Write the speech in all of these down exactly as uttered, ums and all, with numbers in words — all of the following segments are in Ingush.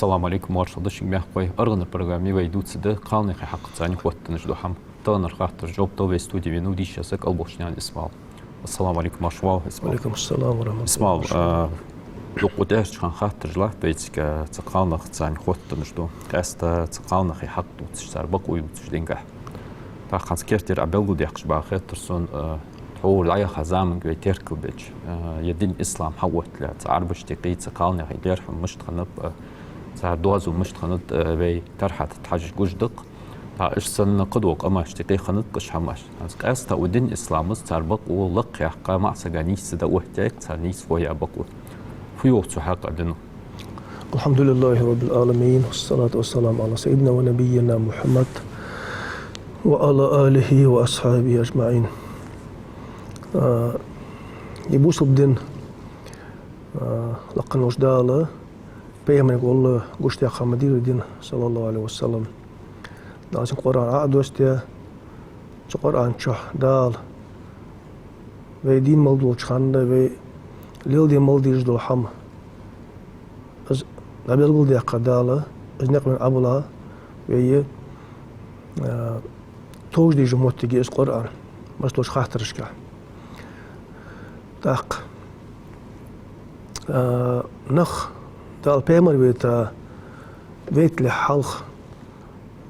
Ассаламу Ӏалайкум, моаршал да шуга, мехкахой. АргӀанара программе вай дувцаргда кхалнахи хьакъаца цхьана хоттаденна дола хӀама. Таханара хаттараш, жоп дала вай студе венав дийша саг Албохчанаькъан Исмаил. Ассаламу Ӏалайкум, марша воагӀалва, Исмаил. Ва Ӏалайкум ассалам ва рахьматуллахӀи. Исмаил, а, дукха тӀехьарча хана хаттараш латт вайцига цу кхалнахаца цхьана хоттаденна дола, къаьстта цу кхалнахи хьакъ дувцаш, цар бакъо дувцаш динагахь. ТӀаккха хӀанз керттера Ӏа белгалдаьккхача бахар хетар сона, а, тхьовра дӀаяхача заманга вай теркалбеча, а, ер дин ислам хьаотталехьа, цу Ӏарбашта юкъе цу кхалнахи лерхӀам мишта хиннаб, а, цар доазув мишта хиннад, а, вай таьрхьа тӀа хьажача гуш да-кх. ТӀаккха иштта санна кхыдола къамашта юкъе хиннад-кх уж хӀамаш. ХӀанз къаьстта укх дин исламас цар бакъо лакхъяккха, маӀа сага нийсса дӀаоттаяьй-кх цар нийсхо яь бакъо. Фу йоах цу хьакъа дина? الحمد لله رب العالمين، والصلاة والسلام على سيدنا ونبينا محمد وعلى آله وأصحابه أجمعين. А, ер бусалба дин, а, лакха волча Дала пайхамарга гӀолла гучадаьккха ма дий ер дин, саллаллахӀу Ӏалайхи ва саллам. Дала цун Къуръан Ӏодоссадаьд, цу Къуръан чу Дала вай дийна мел долча хана вай леладе мел дезаш дола хӀама, из дӀабелгалдаьккхад Дала, из никъ вайна Ӏобилла вай, а, товш дезача моттиге из Къуръан, массадолча хаттарашка. ТӀаккха, а, нах Дала пайхамар вайта, вайталехьа хьалха,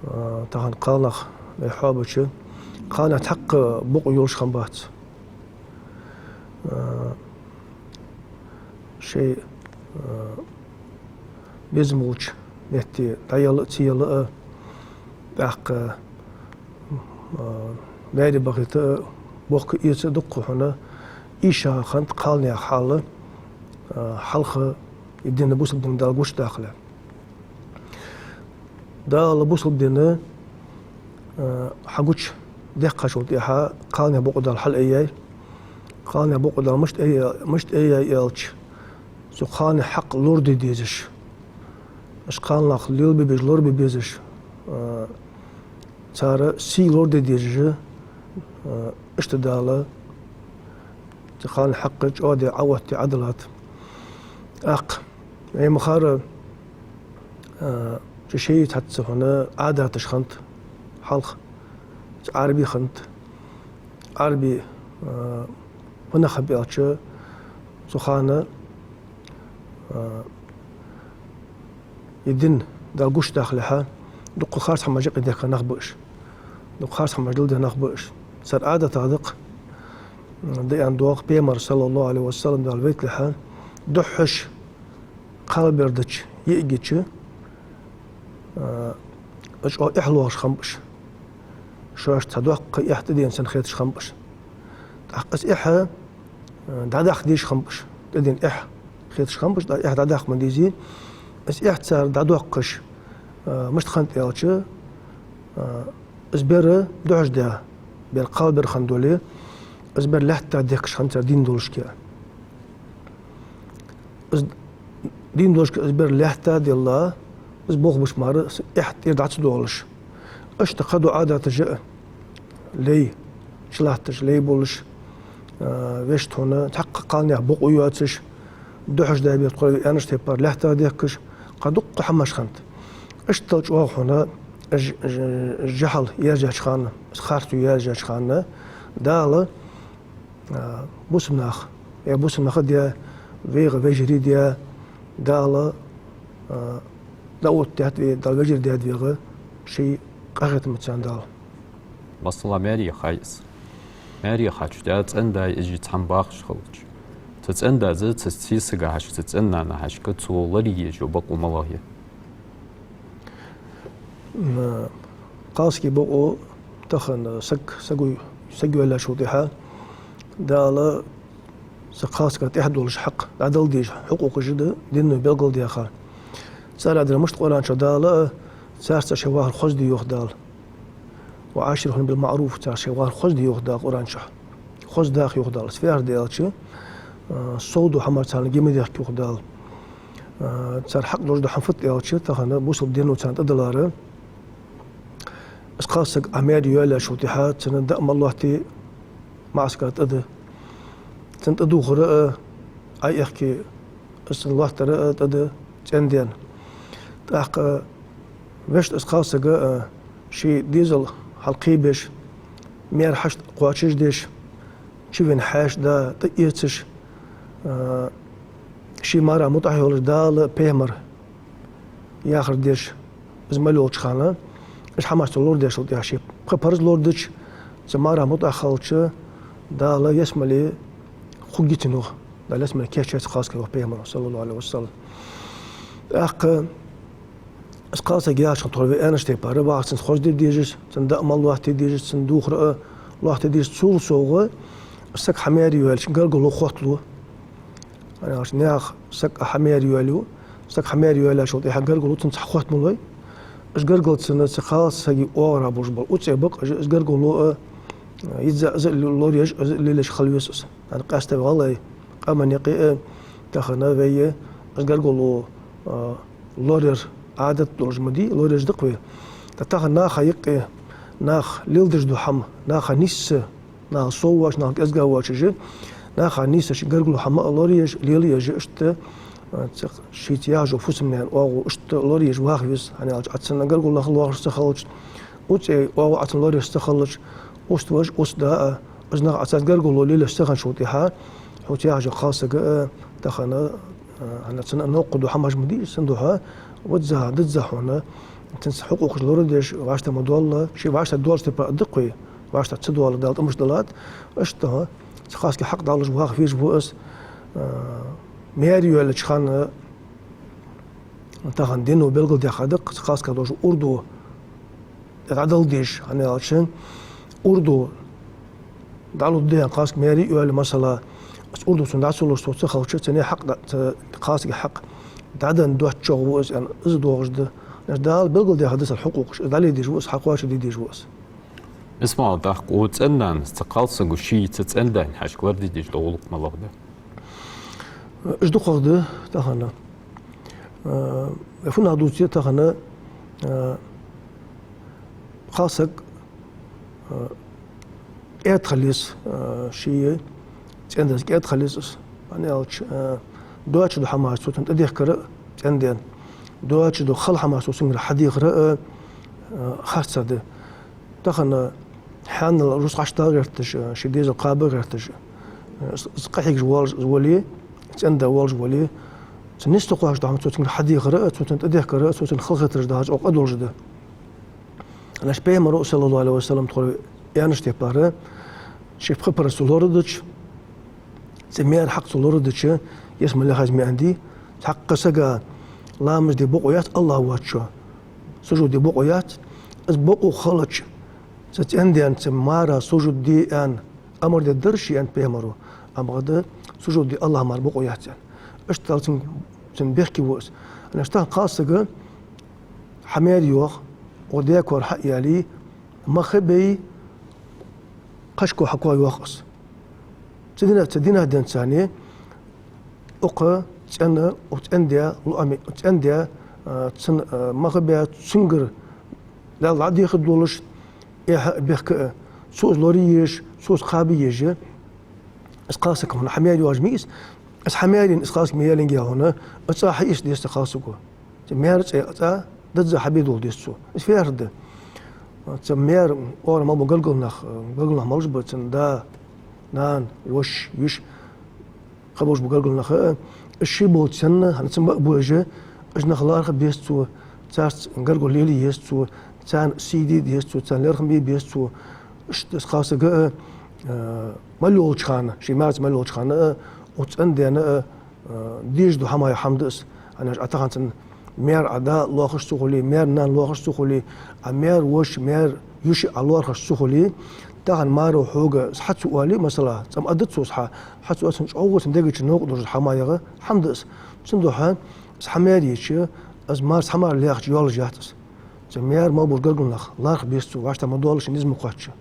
а, тахан кхалнах вай хьоабача, кхалнаьха цхьаккха бокъо йолаш хиннабац. А, шоай, а, безам болча метте дӀаяла а, ца яла а, тӀаккха, а, маьре бахийта а, бохка эца а дукха хьона, ийша хиннад кхалнаьха хьал, а, хьалха ер дин, бусалба дин Дала гучадаккхалехьа. Дала бусалба дин, а, хьагучадаьккхачул тӀехьагӀа кхалнаьха бокъо Дала хьалъайяьй. Кхалнаьха бокъо Дала мишта айяьй, мишта айяьй аьлча, цу кхалнаьха хьакъ лораде дезаш, уж кхалнах лелабе безаш, лорабе безаш, а, цар сий лораде дезаш, а, иштта Дала цу кхалнаьха хьакъ чӀоагӀа де, Ӏооттаде, Ӏодиллад. ТӀаккха вай ма харра, а, цу шоай цхьацца хьона Ӏадаташ хиннад хьалха, цу Ӏарбий хиннад. Ӏарбий, а, фу нах ба аьлча, цу хана, а, ер дин Дала гучадаккхалехьа, дукха харц хӀамаш юкъедехка нах ба уж. Дукха харц хӀамаш леладаь нах ба уж. Цар Ӏадатах да-кх, м, даьнна доагӀа, пайхамар, саллаллахӀу Ӏалайхи ва саллам, Дала вайталехьа, духхьаш кхалбер дича, йиӀиг йича, а, чӀоагӀа эхь лоархӀаш хиннаб уж. Шоашта цхьа доккха эхь тӀадена санна хеташ хиннаб уж. ТӀаккха из эхь, а, дӀадаккха дезаш хиннаб уж. ТӀадена эхь хеташ хиннаб уж, тӀаккха эхь дӀадаккха ма дезий. Из эхь цар дӀадоаккхаш, а, мишта хиннад аьлча, а, из бер духхьашдаь, бер кхалбер хинна дале, из бер лаьтта дехкаш хиннад цар дийна долашка. Из дийна долашка из бер лаьтта делла, из болх беш мара, эхь тӀера дӀа ца доалаш. Иштта кхыдола Ӏадаташ а, лай, чулатташ лай болаш, а, вешта хьона, цхьаккха кхалнаьха бокъо йоацаш, духхьашдаь бер тхо аьннача тайпара лаьтта дехкаш, кхы дуккха хӀамаш хиннад. Иштта чӀоагӀа хьона, ж-, ж-, жахьал ерзаьча хана, из харцо ерзаьча хана, Дала, а, бусалба нах, е бусалба нах а даь, вайга вежарий даь, Дала, а, дӀаоттадаьд вай, Дала вежарий даьд вайга ший къахетамца Дала. Масала, маьре яхай из. Маьре яхача тӀехьа цӀен-да из цхьана бахаш хилча, цу цӀен-дас, цу сесага хьежача, цу цӀен-нанас хьежача, цо лораде езаш йола бокъо малагӀа я? М, кхалсага бокъо тахан саг, саг, саг йоалаьчул тӀехьа Дала цу кхалсага тӀехьа долаш хьакъ дӀадала дезаш хьукъукъаш да дино белгалдаьха. Царех дар мишта Къуръан чу Дала, царца шоай вахар хоза де йоах Дала. «وعاشروهن بالمعروف», царца шоай вахар хоза де йоах Дала Къуръан чу. Хоза даха йоах Дала. Из фу яхар да аьлча, а, сов дола хӀамаш царна ги ма дехка йоах Дала. А, цар хьакъ долаш дола хӀама фуд аьлча, тахан бусалба дино царна тӀадиллар, из кхалсаг Ӏа маьре йоалаьчул тӀехьа цунна даа мел лоаттае маӀа сага тӀа да. Цунна тӀадувхар а, Ӏоэхке, из цунна лоаттар а тӀа да цӀен-дена. ТӀаккха вешта из кхалсаг а ший дезал хьалкхебеш, маьра хьашт кхоачашдеш, чувена хьаьша да тӀаэцаш, а, ший мара мутӀахьа йолаш Дала, пайхамара яхар деш, из мел йолча хана, уж хӀамаш цо лорадеш хилча, тӀехьа ший пхи парз лорадича, цу мара мутӀахьа хилча, Дала ялсмале хургья цунна, йоах, Дала ялсмале кийчъяьй цу кхалсага, йоах пайхамара, саллаллахӀу Ӏалайхи ва саллам. ТӀаккха из кхалсаг яхача хана тхо вай аьннача тайпара, вахар цунца хоза де дезаш, цун даа мел лоаттаде дезаш, цун духар а лоаттаде дезаш, цул совгӀа саг хьамаьре йоалача гаргало хотталу. ХӀана аьлча наьха саг а хьамаьре йоалаю, саг хьамаьре йоалаеш волча тӀехьа гаргало цунца хоттамалой. Уж гаргалца цу кхалсага оагӀорахьа болаш бола уцӀе бакъ, уж из гаргало а, а, йизза из а лораеш, из а лелаеш хила веза из. ХӀана къаьстта вай гӀалгӀай къаман юкъе а, тахан вай из гаргало, а, лораяр Ӏадат долаш ма дий, лораеш да-кх вай. ТӀаккха тахан наха юкъе, наха леладеш дола хӀама, наха нийсса, наха соввоацаш, наха кӀезига воацаш, наха нийсса ший гаргало хӀама а лораеш, лелаеш, иштта, а, цхьа шийца яхьаш йола фусам-наьна оагӀув иштта лораеш ваха веза, хӀана аьлча Ӏа цун гаргало лоархӀаш ца хилча, уцӀе оагӀув Ӏа цун лораеш ца хилча, уст-вож, уст-да а, из нах Ӏа царца гаргало лелаеш ца хинначул тӀехьа, хьоца яхьаш йола кхалсаг а, тахан, а, хӀана цунна новкъа дола хӀамаш ма дий, цудухьа визза, дизза хьона, цунца хьукъукъаш лорадеш, вӀаштӀехьа ма доалла, ше вӀаштӀехьа доаллача тайпара а да-кх вай, вӀаштӀехьа ца доалла, Дала тӀа мишта далад, иштта, цу кхалсага хьакъ далаш ваха везаш ва из, а, маьре йоалача хана, тахан дино белгалдаьха да-кх, цу кхалсага долаш урдо дӀадала дезаш, хӀана аьлча, урдо дӀалургда аьнна кхалсаг маьре а йоалаю, масала, из урдо цунна дӀа ца луш, цо ца хилча, цу наьха хьакъ дӀа-, цу кхалсага хьакъ дӀаденна доацачох ва из аьнна, из доагӀаш да. Иштта Дала белгалдаьха да цар хьукъукъаш, из дӀале дезаш ва из, хьакхоачашде дезаш ва из. Исмаил, тӀаккха укх цӀен-нанас цу кхалсаго ший цу цӀен-даьна хьежача лораде дезаш дола гӀулакх малагӀа да? Уж дукхагӀа да тахан. Э, фуннагӀа дувце тахан, э, кхалсаг, э, кӀаьда хила еза, э, ший цӀен-даьца кӀаьда хила еза из. ХӀана аьлча, э, доацаш дола хӀамаш цо цунна тӀадехкар а цӀен-даьна, доацаш дола хала хӀамаш цо цунгара хьадехар а, э, харцахьа да. Тахан хьанал рузкъа Ӏочудала гӀерташ, ший дезал кхаба гӀерташ, из къахьегаш волаш вале, цӀен-да волаш вале, цун нийсса кхоачаш дола хӀама цо цунгара хьадехар а, цо цунна тӀадехкар а, цо цунна халахетараш дахьаш, укх къа долаш да. ХӀана аьлча пайхамара, саллаллахӀу Ӏалайхи ва саллам, тхо аьннача тайпара, ший пхи парз цо лорадича, цу маьра хьакъ цо лорадича, ялсмале хаза ма аьннадий, цхьаккха сага ламаз де бокъо яц АллахӀ воацачоа, сужуд де бокъо яц, из бокъо хилча, цу цӀен-даьна цу мара сужуд де аьнна амар дергдар ше, аьннад пайхамара, амма бакъда сужуд де АллахӀа мара бокъо яц аьнна. Иштта Дала цун, цун бехке ва из. ХӀана аьлча тахан кхалсаг хьамаьре йоах, укх даь кор хьа а яьле, мах а бе, кхашко хьакхо йоах из. Цу дина, цу дина денз царна укх цӀен, укх цӀен-даь лоӀаме, цӀен-даь, а, цун, а, мах а бе, цунгара Далла дӀадехар долаш, эхь а, бехк а, цо из лорае езаш, цо из кхаба езаш, из кхалсаг хьона хьамаьре йоагӀаш ма йий из. Из хьамаьре йина из кхалсаг ма яллинге хьона, из цӀа хьаэца деза цу кхалсаго. Цу маьра цӀа, цӀа дизза хьабе дола деза цо. Из фу яхар да? Цу маьра оагӀорахьа мел бола гаргара нах, гаргара нах малаш ба, цун да, нана, воша, йиша, кхы болаш бола гаргара нах а, уж ший болча санна, хӀанз цун бакъ божа, уж нах лоархӀа беза цо, царца гаргало лелае еза цо, царна сий де деза цо, царна лерхӀам бе беза цо. Иштта из кхалсаг а, а, мел йолча хана, ший маьрца мел йолча хана а, укх цӀен-даьна а, а, дезаш дола хӀама я, хӀама да из. ХӀана аьлча Ӏа тахан цун маьра Ӏа да лоархӀаш ца хуле, маьра нана лоархӀаш ца хуле, Ӏа маьра воша, маьра йиша Ӏа лоархӀаш ца хуле, тахан маро хьога из хьа ца оале, масала, цӀа ма аргда цо из хьа, хьа ца оале, цун чӀоагӀа цун дега чу новкъа долаш дола хӀама я, хӀама да из. Цудухьа из хьамаьре йича, из маьрца хьамаьр лехача йоалаш яц из. Цу маьра мел болча гаргара нах лархӀа беза цо, вӀаштӀехьа ма доалла ший низ ма кхоачча.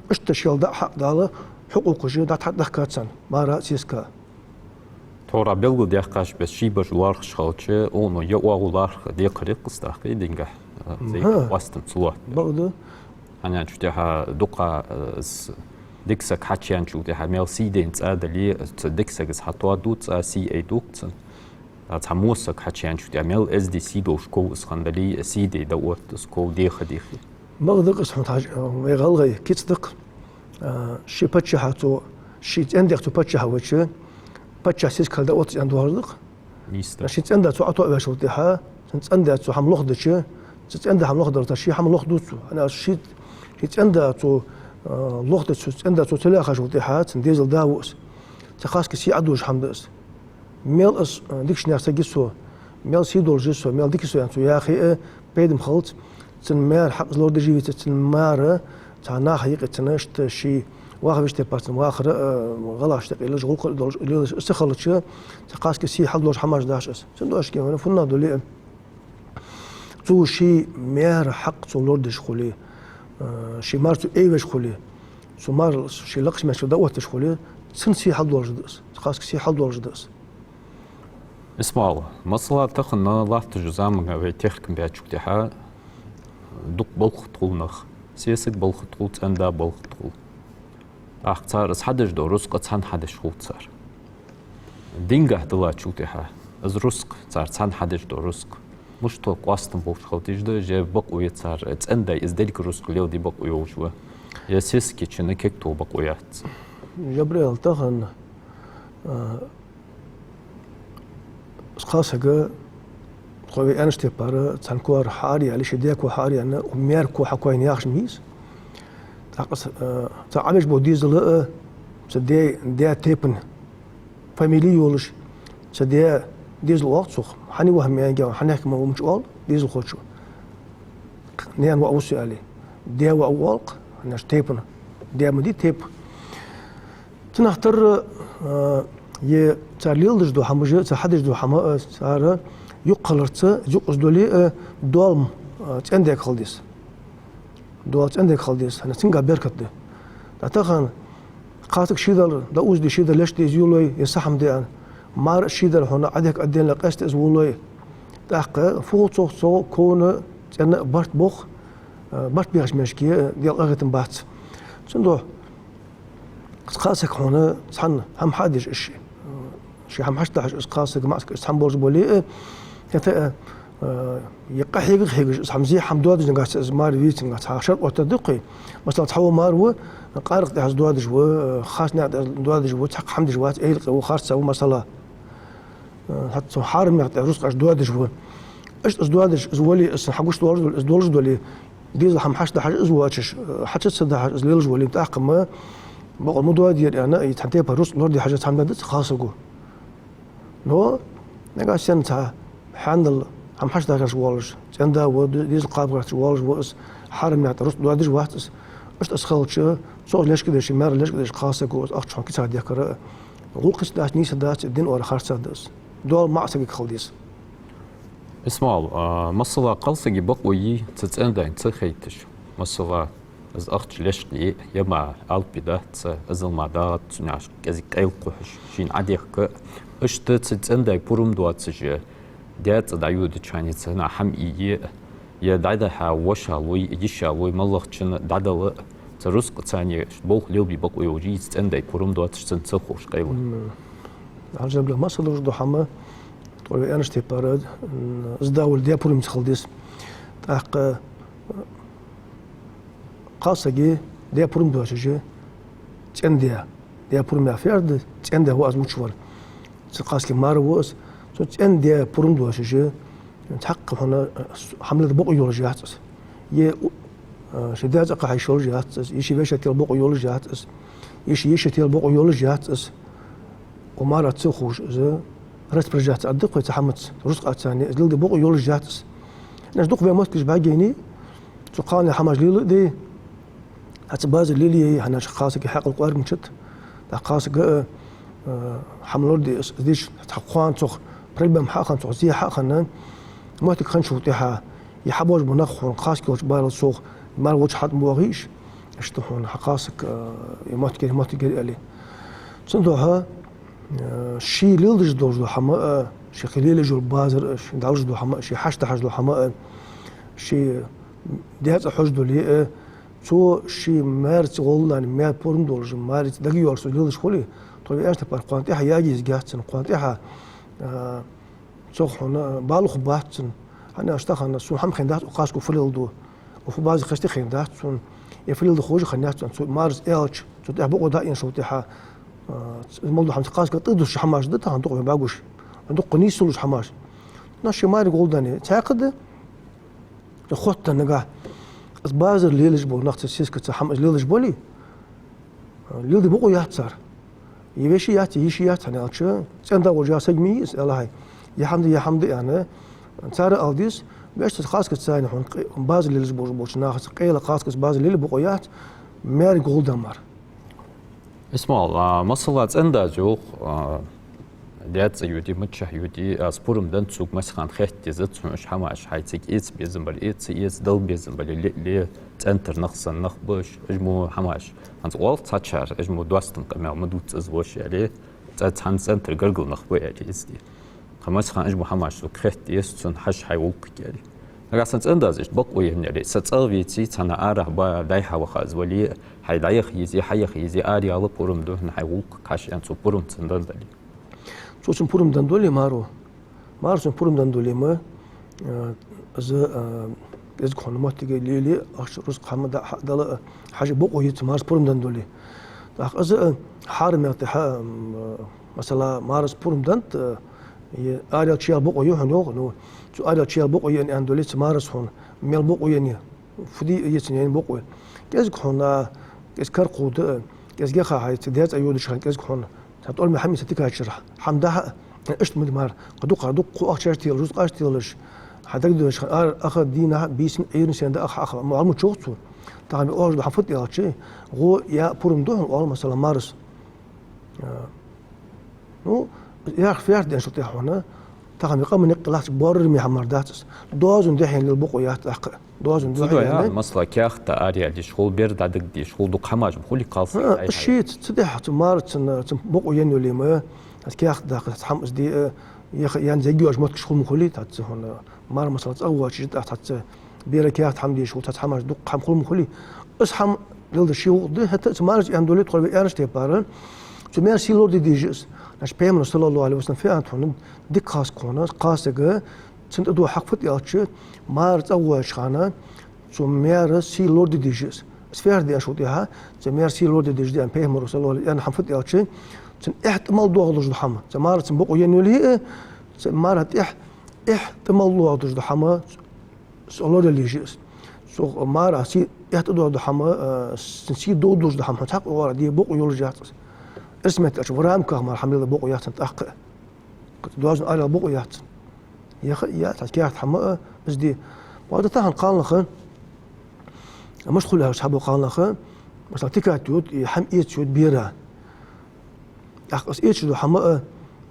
Иштта шоайла даа хьакъ Дала, хьукъукъаш дӀатӀадехка царна, мара а, цецка а. Тхьовра белгалдаьккхача беса, ший бажа лоархӀаш хилча, укхано я оагӀув лархӀа декхар я-кх из, тӀаккха, динагахьа, а, зайга къоастам ца лоаттадеш. Бакъда. ХӀана аьлча тӀехьа дукха, а, из дика саг хьачуеначул тӀехьа мел сий дайна цӀа дале, цу дика сага из хьатоаду, цӀа сий айду-кх цунна. Цхьа мосаг хьачуяьнначул тӀехьагӀа мел эздий сий долаш ков из хинна дале, сий де дӀаотт из ков, деха дехе. Ма гӀадаккха из хьона, хьажа, вай гӀалгӀай кица да-кх, а, ший паччахьа цо, ший цӀен-даьх цо паччахь ваьча, паччахьа сесаг хила дӀаотташ аьнна доагӀаш да-кх. Нийса да. Ший цӀен-да цо Ӏото а ваьчул тӀехьагӀа, цун цӀен-да цо хӀама лохдаьча, цу цӀен-да хӀама лохдаьча, ший хӀама лохду цо. ХӀана аьлча ший, ший цӀен-да цо, а, лохдаьча, цу цӀен-да цо ца лаьхачул тӀехьагӀа, цун дезал да ва из. Цу хаска сий Ӏодожаш хӀама да из. Мел из, а, дикача наьха саг я со, мел сий долаш я со, мел дика я со аьнна цо яхе а, пайда ма хилац, цун маьра хьакъ из лорадеш веце, цун мара цхьа наха юкъе цунна иштта ший ваха везача тайпара цун вахар а, гӀалгӀашта юкъе лелаш гӀулакх а долаш, лелаш из ца хилча, цу хаска сий хьалдолаш хӀамаш дац из. Цудухьа шийга хӀана, фуннагӀа дале а, цо ший маьра хьакъ цо лорадеш хуле, а, ший мар цо айвеш хуле, цу марал из ший лакхача маьждиге дӀаоттадеш хуле, цун сий хьалдолаш да из, цу хаска сий хьалдолаш да из. Исмаил, масала, тахан латтача заман вай техника баьчул тӀехьагӀа дукха балха тхул нах, сесаг балха тхул, цӀен-да балха тхул. ТӀаккха цар из хьадеш дола рузкъа цхьана хьадеш хул цар. Динагахьа далачул тӀехьагӀа из рузкъа, цар цхьана хьадеш дола рузкъа мишта къоастам болаш хила дезаш да, е бакъо я цар, цӀен-даьй из деррига рузкъа леладе бакъо йолаш ва, е сесагчунна кегто бакъо яц? Жабраил, тахан, а, из кхалсаг, тхо вай аьннача тайпара, цхьан коа хьаараяьле, ший даь коа хьаараяьнна, укх маьра коа хьакхоачийна яхаш ма йий из. ТӀаккха из, а, цар Ӏобеш бола дезал а, цу даь, даь тайпан фамили йолаш, цу даь дезал оал-кх цох, хьан ва хьа маьнга, хьанехк ма вумч оал дезалхочо. Наьна воӀ ва со аьле, даь воӀ ва оал-кх, хӀана аьлча тайпан даь ма дий тайпа. Цунах тара, а, е цар леладеш дола хӀамаш а, цар хьадеш дола хӀама а, цар юкъе хиларца, юкъе из дале а, доал-м, а, цӀен-даьга хила деза. Доал цӀен-даьга хила деза, хӀана аьлча цунга беркат да. ТӀаккха тахан кхалсаг ший дар дӀаозаде, ший дар лечкъаде из йолалой, е сахьам де аьнна, мар ший дар хьона Ӏодехка, Ӏоденна къаьста из волалой, тӀаккха фу хул цох, цу ковна, цӀена а барт бох, а, барт бехача маьждиге, а, Даьла къахетам бац. Цудухьа из кхалсаг хьона цхьана хӀама хьадеш, из ший, ший хӀама хьачудахьаш, из кхалсаг, маӀа саг, из хӀама болаш бале а, хӀаьта а, а, е къахьегаш, хьегаш, из хӀама зе, хӀама доадеш нагахьа санна, из мар вийца нагахьа санна, цхьа шарт оттаргда-кх вай. Масала, цхьавола мар ва, къаракъа тӀехьа из доадеш ва, харц наькъа тӀа из доадеш ва, цхьаккха хӀама деш вац, эйла къе ва, харца ва, масала. ХӀаьта цу хьарам наькъа тӀа рузкъаш доадеш ва. Иштта из доадеш, из вале, из хьагуш долаш, из долаш дале, дезал хӀама хьачудахьаш из воацаш, хьачу ца дахьаш из лелаш вале, тӀаккха-м бокъо ма доаде ер аьнна, из цхьан тайпара рузкъа лораде хьежа цхьа хӀама дац кхалсаго. Но нагахьа санна цхьа хьанал хӀама хьачудахьаш волаш, цӀен-да ва, дезал кхаба гӀерташ волаш ва из, хьарам наькъа тӀа рузкъа доадеш вац из. Иштта из хилча, цох лечкъадеш, маьрах лечкъадеш кхалсаго из ахча хьона кицах дехкар гӀулакхаца дац, нийса дац, дина оагӀора харцахьа да из. Доал маӀа сагага хила деза. Исмаил, а, масала, кхалсага бакъо йий цу цӀен-даьна ца хайташ? Масала, из ахча лечкъае, е мара алапи дац, из мара дагӀац, цунна кӀезига къайла кхухьаш, шийна Ӏодехка. Иштта цу цӀен-даьй пурам доацаш, даь цӀи дӀайодача хана цунна хӀама ие, е дӀадахьа вошал вай, йишал вай, моллагӀчунна дӀадала, цу рузкъаца цхьана болх лелабе бакъо йолаш йий цу цӀен-даьй пурам доацаш, цунна ца ховш къайла? М, хьажа, масала, луш дола хӀама, тхо вай аьннача тайпара, м, из да вале, даь пурамца хила деза. ТӀаккха кхалсага даь пурам доацаш, цӀен-даь, даь пурам яха ферда, цӀен-даь ва из мича вар. Цу кхалсага мар ва из, цу цӀен-даь пурам доацаш, цхьаккха хьона, а, хӀама леладе бакъо йолаш яц из. Е, а, ший даь цӀи кхахьа йиш йолаш яц из, е ший веший тела бакъо йолаш яц из, е ший йиший тела бакъо йолаш яц из. Укх мараца ца ховш из распоряжаться аргда-кх вай цу хӀамаца, рузкъаца цхьана, из леладе бакъо йолаш яц из. Иштта дукха вай моттигаш бӀаргайайний, цу кхалнех хӀамаш лела а дий, хӀанз базар лелае, хӀана аьлча кхалсага хьаькъал кӀоарга мичад. ТӀаккха кхалсага, э, э, хӀама лораде из, из дича, цхьа кхоана цох проблема хьахинна, цох зе хьахинна, моттиг хинначул тӀехьагӀа, е хьабоагӀаш бола нах хьона кхалсаг йолча барал совгӀа, мар волча хьатӀабоагӀий уж, иштта хьона хьа кхалсаг, э, е моттиг яр, е моттиг яр аьле. Цудухьа, э, ше леладеш долаш дола хӀама а, ше кхы лелаеш йола базар а, ше дӀалуш дола хӀама а, ше хьачудахьаш дола хӀама а, ше даь цӀи хьожаш дале а, цо ший маьрца гӀолла, маьра пурам долаш, маьрца дагайоалаш цо леладеш хуле, тхо вай аьннача тайпара кхоана тӀехьа яги езгяц цунна, кхоана тӀехьа, а, Цох хьона бала хургбац цунна. ХӀана аьлча тахан сона хӀама хиннадац, укх кхаска фу леладу. Укх база кхестий хиннадац сона. Е фу леладу ховш хиннадац сона. Цу марас аьлча, цу тӀехьа бокъо даьнначул тӀехьа, а, из мел дола хӀама цу кхаска тӀадувцаш хӀамаш да тахан дукха вай багуш. Дукха нийса луш хӀамаш. Но ший маьре гӀолла даьнна цхьаькха да. Хоттаденна нагахь из базар лелаш бола нах, цу сискаца хӀама из лелаш бале, леладе бокъо яц цар. Е веший яц, е йиший яц, хӀана аьлча цӀен-да волча сага ма йий из, аьлча хьай. Е хӀама да, е хӀама да аьнна, цар ала деза. Вешта кхаскаца цайна хьона къе-, базар лелаш болча, болча нахаца къайла кхаскаца базар леле бокъо яц, маьре гӀолла даьнна мара. Исмаил, а, масала, цӀен-дас йоах, а, даь-цӀа йоде, мичахьа йоде, аз пурам денна цунга массе хана хетта деза, цунна уж хӀамаш, хьай цига эца безам бале эца, ца эца дала безам бале ле, ле, цӀен тӀара нах санна нах ба уж, уж мо хӀамаш. ХӀанз оал цхьачар, уж мо доастама къамаьл ма дувца из воаш аьле, цӀа-, цхьан цӀен тӀара гаргара нах ба аьле из де. Тха массе хана уж мо хӀамаш цунга хетта деза, цунна хьажа хьай гӀулакхага аьле. Нагахь санна цӀен-дас иштта бокъо енна аьле, са цӀагӀа веце, цхьаннахьа арахьа ба, дӀай-хьа ваха из вале, хьай дӀаяха езий, хьаяха езий, араяла пурам да хьона хьай гӀулакхага хьажа аьнна, цо пурам цунна денна дале. Цо цунна пурам денна дале, маро. Маро цунна пурам денна дале ма, э, из, э, кӀезига хьона моттиг лелае, ахча, рузкъа хӀама да-, хьа-, дала, э, хьажа бокъо йий цо, марас пурам денна дале. ТӀаккха из, э, хьарам мел тӀехьа, м, э, масала, марас пурам деннад, э, е араяла чуяла бокъо я хьона йоах, ну, цо араяла чуяла бокъо я аьнна дале, цу марас хьона мел бокъо еннай, фу де я цунна енна бокъо. КӀезига хьона, кӀезига кара кхувда, кӀезига хьай цу даь-цӀа йодача хана кӀезига хьона цхьа тӀормий хӀама эца тикачара хӀама дахьа, иштта ма де мара, кхы дукха, дукха кхо ахчаш телаш, рузкъаш телаш, хьа дагадоагӀача хана ара, аха, дийнахьа, бийсанна, Ӏуйранна сенна да аха, аха, ма, хӀама чух цо. Тахан оалаш да хӀама фуд аьлча, гӀо я пурам да хьона оал, масала, марас. А, ну, яхар ферта денначул тӀехьа хьона, тахан вай къаман никъ лахча боараме хӀама мара дац из. Доазон дехьа лела бокъо яц тӀаккха. Доазон дехьа. Цудухьа, масала, каьхат араяла йиш хул, бер дӀадига дезаш хул, дукха хӀамаш ба хулий кхалсаг. А, дӀай-хьай. Ший ца, ца дехьа, цу марас цунна, цунна бокъо енна йоле ма, аз каьхат даккха, цхьа хӀама из де, а, яха, ян зегиош моттигаш хул ма хулий, тӀаккха цу хьона. Мара, масала, цӀагӀа воацаш, тӀаккха цхьацца бера каьхат хӀама дезаш хул, цхьацца хӀамаш дукха хӀама хул ма хулий. Из хӀама леладе ший гӀулакх да, хӀаьта а цу марас аьнна дале, тхо вай аьннача тайпара, цу маьра сий лораде дезаш я из. Значит, Пайхамара, саллаллахӀу ӀалайхӀи ва саллам, фу аьннад хьона, дика кхаска хьона, кхалсага, цунна тӀадоагӀа хьакъ фуд аьлча, мара цӀагӀа воацача хана, цу маьра сий лораде дезаш я из. Из ферта денначул тӀехьа, цу маьра сий лораде дезаш да аьнна Пайхамара, саллаллахӀу Ӏалайхӏи ва саллам, хӀама фуд аьлча, цунна эхь тӀа мел доагӀаш дола хӀама, цу марас цунна бокъо енна йоле а, цу марас тӀехьа эхь тӀа мел доагӀаш дола хӀама, со лорале йиш я из. Цу марас сий, эхь тӀа доагӀаш дола хӀама, а, цун сий довдалуш дола хӀама, хьона цхьаккха оагӀорахьа де бокъо йолаш яц из. Эрсий меттала аьлча, в рамках мара хӀама лела бокъо яц цунна тӀаккха. Доазон араяла бокъо яц цунна. Яха а яц, цхьа каьхат хӀама а, из де. Бакъда тахан кхалнаха, машгӀул яьлча хьабола кхалнаха, масала, тикать йода, е хӀама эца йода бера. ТӀаккха из эцаш дола хӀама а,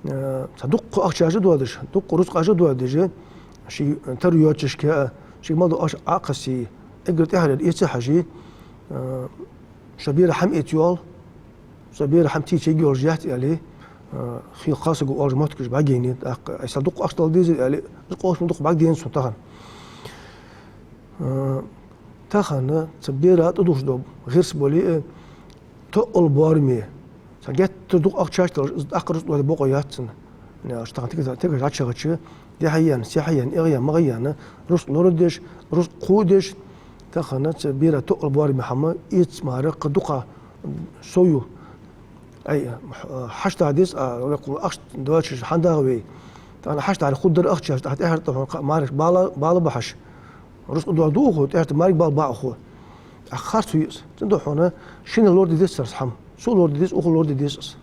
э, цхьа дукха ахчаш а доадеш, дукха рузкъаш а доадеш, ший тара йоацача а, шийга мел дола ахча Ӏокхоссе, эггара тӀехьара эца хьажа, э, ший бера хӀама эца йоал, ший бера хӀама тийца йиш йолаш яц аьле, э, хийла кхалсаго оалаш моттигаш бӀаргаяйнай, тӀаккха айса дукха ахча дала дезар аьле, из къовсам дукха бӀаргадайнад сона тахан. Э, тахан цу бера тӀадувцаш дола гӀирс бале а, тоъал боараме, цхьа геттара дукха ахчаш телаш, из тӀаккха рузкъа доаде бокъо яц цунна. Э, аш тахан тика, тика гӀачагӀача, дехьа енна, сехьа енна, эгӀа енна, магӀа енна, рузкъа лорадеш, рузкъа кхувдеш, тахан цу бера тоъал боараме хӀама эца мара кхы дукха сов ю. Ай, хьашт дӀа деза, а, векъал ахча доацаш хьандагӀа вай. Тахан хьашт дӀа хургдар ахчаш, тӀехьа-, тӀехьара тӀа хьона кхы мараш бала, бала бахьаш. Рузкъа доаду укхо, тӀехьа тӀа марг бала ба укхо. ТӀаккха харц ю из. Цудухьа хьона шийна лораде деза цар хӀама. Сона лораде деза, укхо лораде деза из.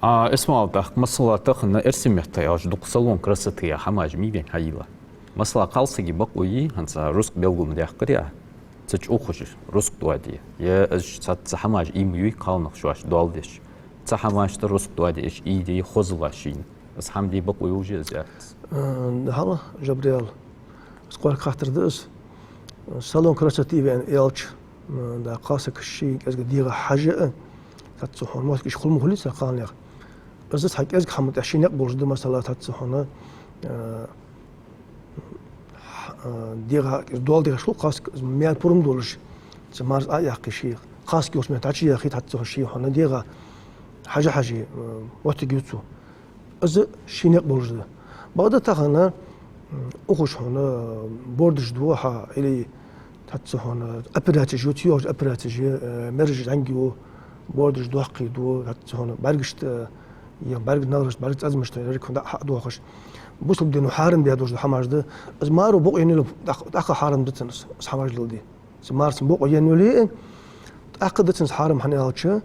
А, Исмаил, тӀаккха, масала, тахан эрсий меттала аьлча, дукха салон красоты яха хӀамаш ма йий вайна хьайийла. Масала, кхалсага бокъо йий, хӀанз рузкъа белгал ма даьккхарий, цу чу ухаш рузкъа доаде. Е уж цхьацца хӀамаш ийма йий кхалнах шоаш доал деш. Цу хӀамашта рузкъа доаде, уж ийде хозал шийна. Из хӀама де бокъо йолаш я из, яц? Э, хьажал, Жабраил. Из кхоачам хаттар да из. Салон красоты вайна аьлча, м, да, кхалсаг ший кӀезига дегӀа хьажа а, цхьацца хьона моттигаш хул ма хулий цар кхалнаьха. Из цхьа кӀезига хӀаман тӀа ший никъ болаш да, масала, цхьацца хьона, э, х-, э, дегӀа, из доал дегӀа шул кхалсаг, из маьра пурам долаш, цу марас Ӏояьккхе ший, кхалсаг йолча метте Ӏочуяхе, цхьацца хьона ший хьона дегӀа хьажа-хьаже, э, моттиг ю цо. Из ший никъ болаш да. Бакъда тахан, м, ухаш хьона бордаш ду хьа, или цхьацца хьона операцеш ю, циёж операцеш ю, э, мераж зӀамига ю, бордаш доккхий ду, цхьацца хьона бӀаргашта, е бӀарга нагӀарашта, бӀарга цӀазамашта, ерриг хьона дӀа-хьа дохаш. Бусалба дино хьарам даь долаш да хӀамаш да. Из маро бокъо енна йоле, тӀаккха, тӀаккха хьарам да цунна из, из хӀамаш леладе. Цу марца бокъо енна йоле, тӀаккха да цунна из хьарам, хӀана аьлча,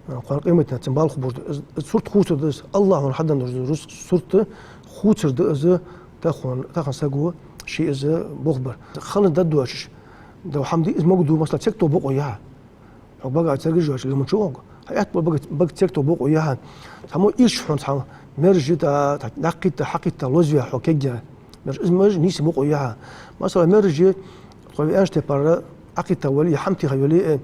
э, кхоана къематдийнахьа цунна бала хургболаш да. Из, из сурт хувцар да из, АллахӀа хьаденна долаш да из сурт хувцар да из, тахан, тахан саго ше из болх бар. Хала дӀадоацаш дола хӀама да из, мога ду, масала, цекто бокъо я хьа. Хьо багах цергаш йоацаш лимачу хьога. Хьа аьтта бола бага, бага цекто бокъо я хьа. Цхьа мо ирча хьона цхьа мераж йита, дӀакхийтта, хьакхийтта лозаве хьо кегий. Мераж, из мераж нийса бокъо я хьа. Масала, мераж, тхо веанаш тепара Ӏакхийтта вале, е хӀама теха йоле,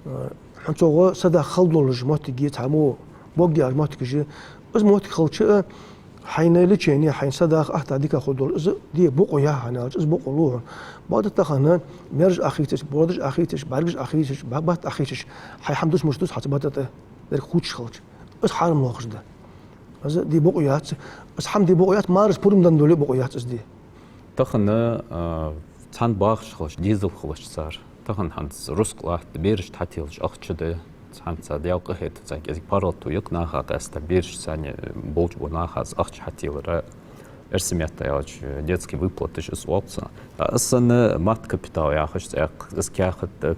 э, хьона цо гӀо садаха хала долаш моттиг я, цхьа мо бокъо яр моттигаш я. Из моттиг хилча, э, хьайна лечени, хьайна садаха атта дика хургдолаш, из де бокъо я хьа, хӀана аьлча из бокъо лу хьона. Бакъда тахан мераж Ӏахийцаш, бордаш Ӏахийцаш, бӀаргаш Ӏахийцаш, ба-, бат Ӏахийцаш, хьай хӀама дусмаш дус хьа цу бата тӀа, дерриг хувцаш хилча. Из хьарам лоархӀаш да. Из де бокъо яц, из хӀама де бокъо яц, мараш пурам денна доле бокъо яц из де. Тахан, а, цхьана бахаш хилча, дезал хилча цар. Тахан хӀанз рузкъа латт, берашта хьателаш ахча да, цхьанца Даьла къахетамца кӀезига паргӀато я-кх наха къаьстта, берашца болча бо наха из ахча хьателар эрсий меттала аьлча, детский выплаташ из оал цунах. А из санна мат-капитал яхаш цхьаккха, из каьхат да.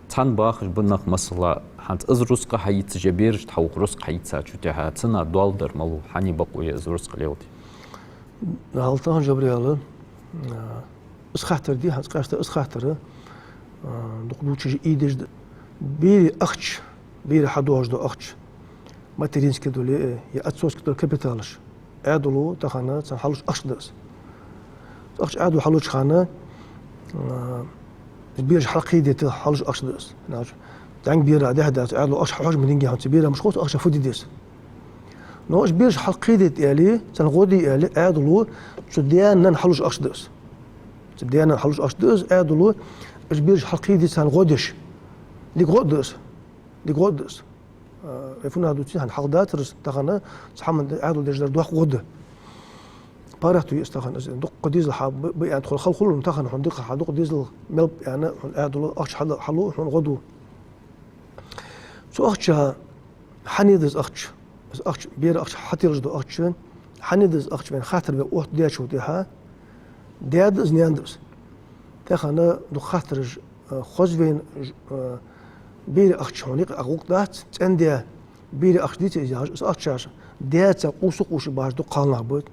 Цхьана бахаш ба нах, масала, хӀанз из рузкъа хьаийцача, е берашта хьалха рузкъа хьаийцача, тӀехьа цунна доал дар малув, хьан бокъо я из рузкъа леладе? Хьал тахан, Жабраил, а, из хаттар да, хӀанз къаьстта из хаттар, а, дукха дувцаш ийдеш да. Берий ахча, берий хьадоагӀаш дола ахча, материнский доле, э, е отцовский доле капиталаш. Ӏаьдало тахан цунна хьалуш ахча да из. Ахча Ӏаьдало хьалуча хана, а, бераш хьалкхийдайта хьалуш ахча да из. Наха, дӀанга бера дехьа дац, Ӏаьдало ахча хьожа ма динге хьона, цу бера муш ховц ахча фу де деза. Но уж бераш хьалкхийдайта аьле, царна гӀо де аьле, Ӏаьдало цу даь-наьна хьалуш ахча да из. Цу даь-наьна хьалуш ахча да из, Ӏаьдало уж бераш хьалкхийдайта царна гӀо деш. Дика гӀо да из. Дика гӀо да из. Э, фуннагӀа дувций, хӀанз хьалха дацар из, тахан цхьа хӀама Ӏаьдало деш дар доккха гӀо да. ПаргӀато я из тахан из, дукха дезал хьа ба, ба аьнна тхона хала хул, тахан хьона дика хьа дукха дезал мел ба аьнна, хьона Ӏаьдало ахча хьал-, хьалу, хьона гӀо ду. Цу ахча хьан да из ахча? Из ахча, берий ахча хьателаш дола ахча, хьан да из ахча вайна хаттар ве оттадаьчул тӀехьа, даь да из, наьна да из? Тахан дукха хаттараш, э, хоза вайна, э, берий ахча хьона юкъе а гӀулакх дац, цӀен-даь берий ахча дийца из яхаш, из ахчаш даьца къувса-къувса бахаш дукха кхалнах ба.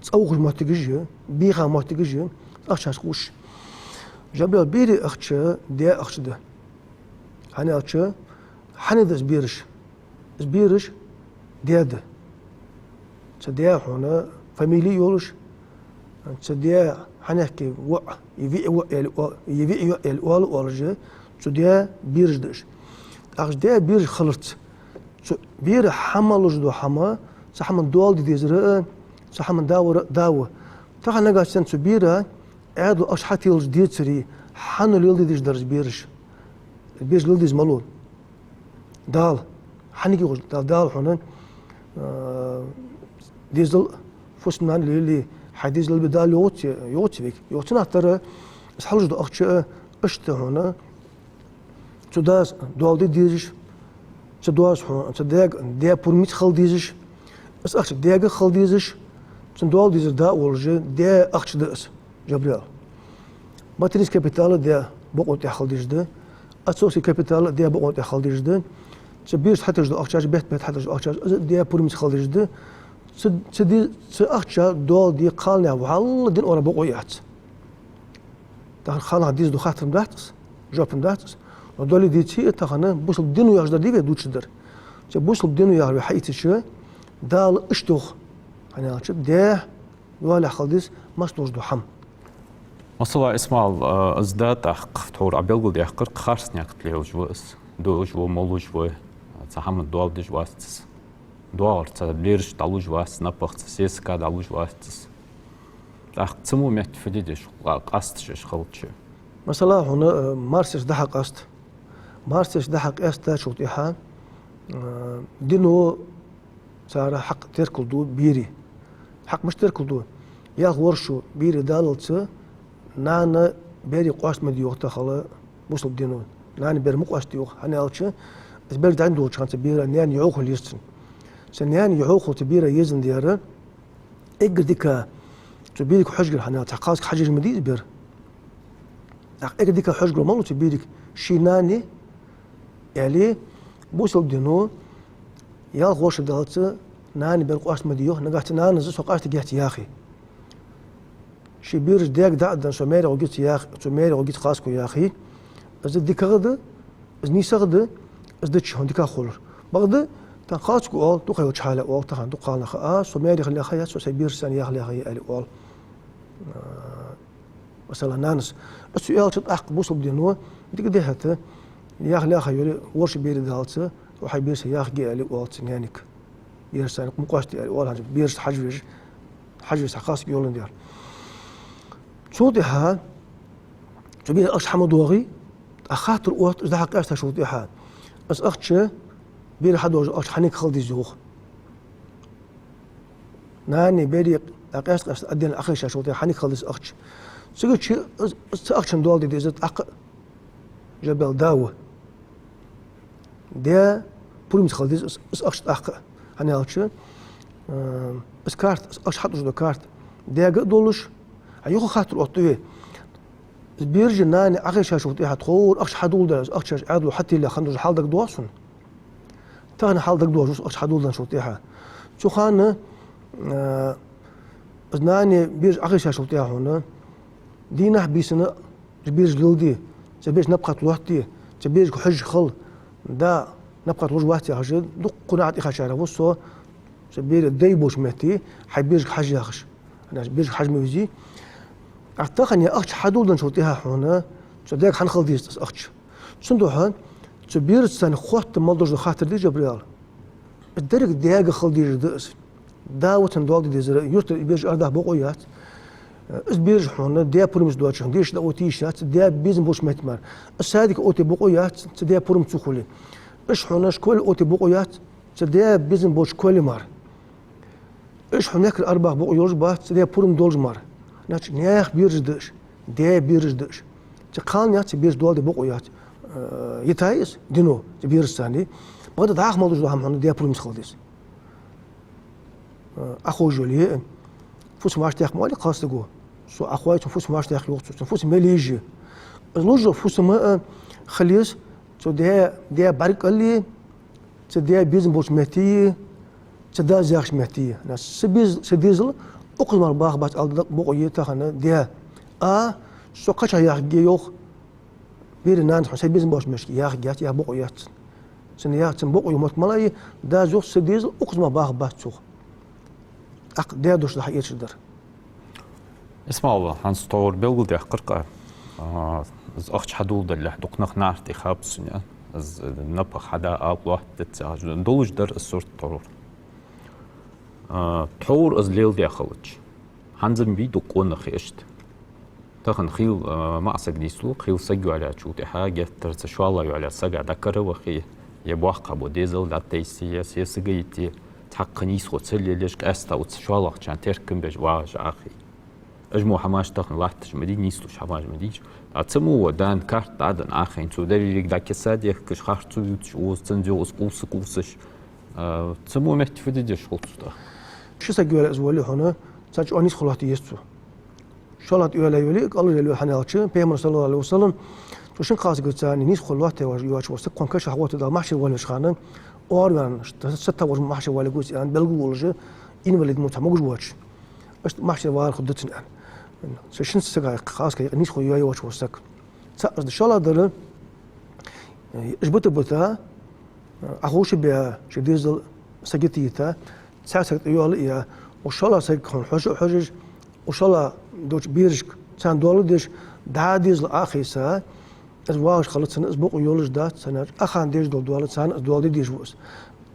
ЦӀавхаш моттигаш я, бийха моттигаш я, ахчаш къувсаш. Жабраил, берий ахча даь ахча да. ХӀана аьлча, хьан да из бераш? Из бераш даь да. Цу даь хьона фамили йолаш, цу даь хьанехке воӀ, е виӀий воӀ аьле оал-, е виӀий йоӀ аьле оал-, оалаш я, цу даь бераш да уж. ТӀаккха уж даь бераш хиларца, цу бера хьа мел луш дола хӀама, цу хӀаман доал де дезар а, цу хӀаман да вар а да ва. Тахан нагахьа санна цу бера Ӏаьдало ахча хьателаш децаре, хьан леладе дезаш дар из бераш? Бераш леладе деза малув? Дала. Хьанга йоагӀаш да Дала хьона, а, дезал фусам-нанна лелае, хьай дезал лелабе Дала йоагӀац, йоагӀац вайга. ЙоагӀац, нах тара, из хьалуш дола ахча а, иштта хьона, цу дас доал де дезаш, цу дас хьона, цу даьга, даь пурамца хила дезаш, из ахча даьга хила дезаш, цунна доал дезар да а волаш, даь ахча да из. Жабраил. Материнский капитал а даь бокъо тӀа хила дезаш да. Отцовский капитал а даь бокъо тӀа хила дезаш да. Цу берашта хьателаш дола ахчаш, бетта-бетта хьателаш дола ахчаш, из а даь пурамца хила дезаш да. Цу, цу ди-, цу ахча доал де кхалнах вӀалла дина оагӀора бокъо яц. Тахан кхалнах деза дола хаттар-м дац из, жоп-м дац из. Но доал деций а тахан бусалба дино яхаш дар дий вай дувцаш дар. Цу бусалба дино яхар вай хьаийцача, Дала иштта йоах, хӀана аьлча, даь доалехьа хила деза масса долаш дола хӀама. Масала, Исмаил, а, из да тӀаккха, тхьовра Ӏа белгалдаьккхар, харц никъ тӀа лелаш ва из. Долаш ва, молаш ва, цхьа хӀама доал деш вац из. ДоагӀарца бераш дӀалуш вац из, напагӀа цхьа сесаг дӀалуш вац из. ТӀаккха цу мо метте фу де деза, къа-, къаста шоаш хилча? Масала, хьона, э, марсаш дӀа-хьа къаста. Марсаш дӀа-хьа къаьстачул тӀехьа, э, дино цар хьакъ теркал ду берий. Хьакъ мишта теркал ду? Ялх ворхӀ шу берий даллалца нана берий къоаста ма дий йоах тахан бусалба дино. Нана бер ма къоастадий йоах, хӀана аьлча из бер даьнна долча хана цу бера наьна йӀовхал еза цунна. Цу наьна йӀовхал цу бера езандаь, эггара дика цу берага хьожаргдар, хӀана аьлча цхьа кхалсага хьажа ма дий из бер. ТӀаккха эггара дика хьожаргвола малув цу берага? Ший нана, аьле, бусалба дино ялх ворхӀ шу даллалца нана бер къоаста ма дий йоах, нагахьа цу нанас со къоастаргьяц яхе. Ший бераш даьга дӀа а денна, со маьре гӀоргьяц яхе, цу маьре гӀоргьяц кхалсаго яхе, из дикагӀа да, из нийсагӀа да, из дича хьона дикагӀа хулар. Бакъда, тахан кхалсаго оал, дукха йолча хьале оал, тахан дукха наха а, со маьре хила лаьрхӀа яц, со сай берашца яха лаьрхӀа я, аьле оал. Масала, нанас. Из цу аьлча тӀаккха бусалба дино дика дехьа, яха лаьрхӀа йоле, ворхӀ шу берий даллалца, хьо хьай берашца яхаргья, аьле оал цу наьнага. Берашца ма къоастаде, аьле оал, хӀанз берашца хьажавеш, хьажавеш цхьа кхалсаг йоландаь. Цул тӀехьа цу берий ахча хьа ма доагӀий, тӀаккха хаттар отт, из дӀа-хьа къаьстачул тӀехьа. Из ахча, бера хьадоалаш ахча хьанга хила деза йоах? Нана берий къаьста-къаьста а денна Ӏохайшачул тӀехьа хьанга хила деза ахча? Цигача из, из цу ахчанна доал де деза тӀаккха а жабел да ва. Даь пурамца хила деза из, из ахча тӀаккха а. ХӀана аьлча, э, из карта, из ахча хьатӀадужаш дола карта даьга а долаш, а юха хаттар отт вай. Из бераш нана Ӏохайшачул тӀехьа тховра ахча хьадоладаь, из ахчаш Ӏаьдало хьателлехь хинна долаш хьал дагадоагӀий сона? Тахан хьал дагадоагӀаш ва из ахча хьадоладаьчул тӀехьа. Цу хана, э, из нана бераш Ӏохайшачул тӀехьа хьона дийнахьа-бийсанна бераш леладе, цу берашта напагӀа лоаттаде, цу берашка хьожаш хила, да, напагӀа луш вац яхаш, дукха наха тӀехьа чара ва со, цу бера дай болча метте хьай берашка хьажа яхаш. ХӀана аьлча берашка хьажа ма везий. А тахан ахча хьадоладаьчул тӀехьа хьона цу даьга хьанна хила деза из ахча? Цудухьа цу берашца цхьана хотта мел долаш дола хаттар дий, Жабраил? Из деррига даьга хила дезаш да из. Да ва цунна доал де дезар, юртара из бераш арадаха бокъо яц. Из бераш хьона даь пурамца доацаш, деша дӀаотта йиш яц, даь безам болча метте мара. Из садике отте бокъо яц, цу даь пурам ца хуле. Уж хьона школе отте бокъо яц, цу даь безам болча школе мара. Уж хьона мехкара арабаха бокъо йолаш бац, цу даь пурам долаш мара. Значит, наьха бераш да уж, даь бераш да уж. Цу кхалнаьха цу берашца доал де бокъо яц. Э, йитай из дино цу берашца цхьана. Бакъда дӀахо мел долаш дола хӀама хьона даь пурамца хила деза. Э, Ӏоховш йоле, фусам вӀаштӀехьа ма оалий кхалсаго. Со Ӏоховш, цун фусам вӀаштӀехьа йоах цо, цун фусам мел еза. Из луш йола фусам а хила еза цу даь, даь бӀарга кӀале, цу даь безам болча метте, цу дас яхача метте. Са беза, са дезал укхаза мара баха бац ала бокъо я тахан даь. А, со кхычахьа яхаргья йоах, берий нанас хьона сай безам болча метте яхаргьяц, яха бокъо яц цунна. Цунна яха, цунна бокъо йола мотт мала я, дас йоах, са дезал укхаза мара баха бац йоах. ТӀаккха даь дош да хьаэцаш дар. Исмаил, хӀанз тховра белгалдаьккхар-кх, а, из ахча хьадоладалалехь дукха нах наьха тӀехьа хаб сона, из напагӀа хьада ала лоаттадац яхаш, долаш дар из сурт тховра. А, тховра из леладаь хилча, хӀанз-м бий дукха къонахий иштта. Тахан хийла, а, маӀа саг нийслу, хийла саг йоалаяьчул тӀехьа геттара цу шоллагӀа йоалаяьча сага дӀакаравахе, е боккха бо дезал дӀатайсе, е сесаг йите, цхьаккха нийсхо ца лелаеш, къаьстта цу шоллагӀчарна теркам беш вагӀаш Ӏохайе. Уж мо хӀамаш тахан латташ ма дий, нийслуш хӀамаш ма дий уж. А цу мо ва, дана карта дӀаденна Ӏохайна, цо деррига дӀакиса дехкаш, харцо ювцаш, укхаза цунна деза из къувса-къувсаш. А, цу мо метте фу де дезаш хул цо тӀаккха? Ши саг йоалае из воле хьона, царна чӀоагӀа нийсхо лоаттае еза цо. ШоллагӀа тӀа йоалае йоле, кӀалхара йоалае йоле, хӀана аьлча, Пайхамара, саллаллахӀу Ӏалайхи ва саллам, цу шин кхалсагаца нийсхо лоаттаяь йоаца вола саг, кхоана каша хьагӀоттадале, махьшаре воалавеча хана, ораваьнна, ш-, сатта волаш махьшаре валаргва из аьнна, белгалвоалаш, инвалид мо цхьа могаш воацаш. Иштта махьшаре валар хургда цунна аьнна. Цу шин сага, кхалсага юкъе нийсхо йоае йоаца вола саг. ЦаӀ из да. ШоллагӀа дар, уж бита-бита, Ӏоховша а баь, ший дезал сагота йита, цхьа саг тӀайоалае а, укх шоллагӀча сагага хьона хьожа а хьожаш, укх шоллагӀа долча берашка царна доал а деш, дӀа дезал Ӏохайса, из вагӀаш хилац цунна, из бокъо йолаш дац, царна аьлча, ахана деш дола доал, царна из доал де дезаш ва из.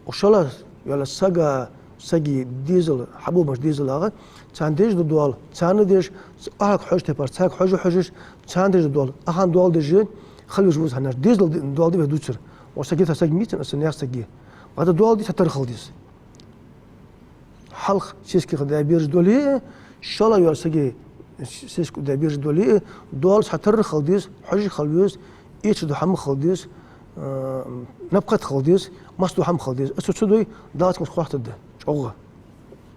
Укх шоллагӀа йола сага, сага дезал, хьабоагӀача дезалагӀа, царна деш дола доал, царна деш, ахьарга хьожача тайпара, царга хьожа а хьожаш, царна деш дола доал, ахана доал деш, хила везаш ва из, хӀана аьлча дезал ди-, доал де веза дувцар. Укх сагота саг мича, из наьха саг я. Бакъда доал де цхьатарра хила деза. хьалха сесагах даь бераш дале а, шоллагӀа йола сага сесагах даь бераш дале а, доаллаш хьа тара хила деза, хьожаш хила веза, эца дола хӀама хила деза, а, напхат хила деза, мас дола хӀама хила деза. Из цу ца дой, Дала цунга хоаттаргда чӀоагӀа.